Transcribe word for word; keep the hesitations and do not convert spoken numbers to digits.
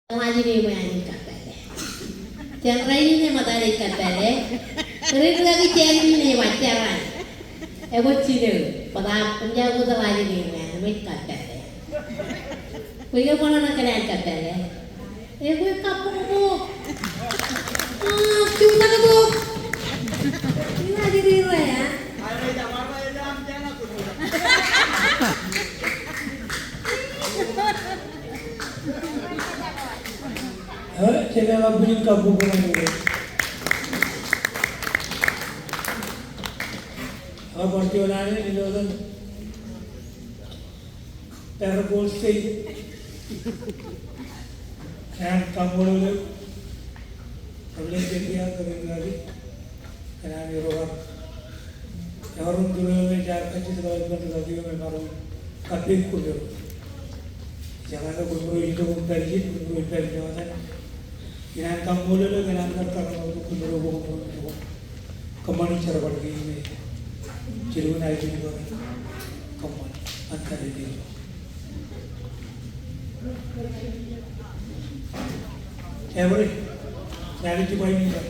Ḷaajin eṃōj an ej kappāle. Jān rainin eṃōj an ej kappāle. Ren rūkaki jān in ej ba jeran. Ekwe jino, bōtab eṃōj an ḷaajin eṃōj an ej kappāle. Bwe ke bar ṇa kōn an kappāle. Ekwe kabbokbok. Aa, jutak bok. Ilo ri ro ya. Aa, jeḷā ḷọk bwijin kabbokbok ṇe. Ak bar juon alen ilo etan Parakou State. Ñan kaṃṃoolol eok, rej lewōj kiiō kōn rūkaki, kōn an ro kar. Ewōr ren tūrō eo me jaar kajjitōk aō ippān rūkaki eo me maroñ kappok kōm eo. Jeḷā ke koṃro ej itok im pād ijin, koṃro ej pād ijin etan. Ikōṇaan kaṃṃoolol eok, ikōṇaan kar kōṃṃan tok koṃro bwe koṃro ej itok. Kōṃṃani jerbal kein me jilkinḷọk ijin bwe kōṃṃan an tariṇae. Every, that is why we are.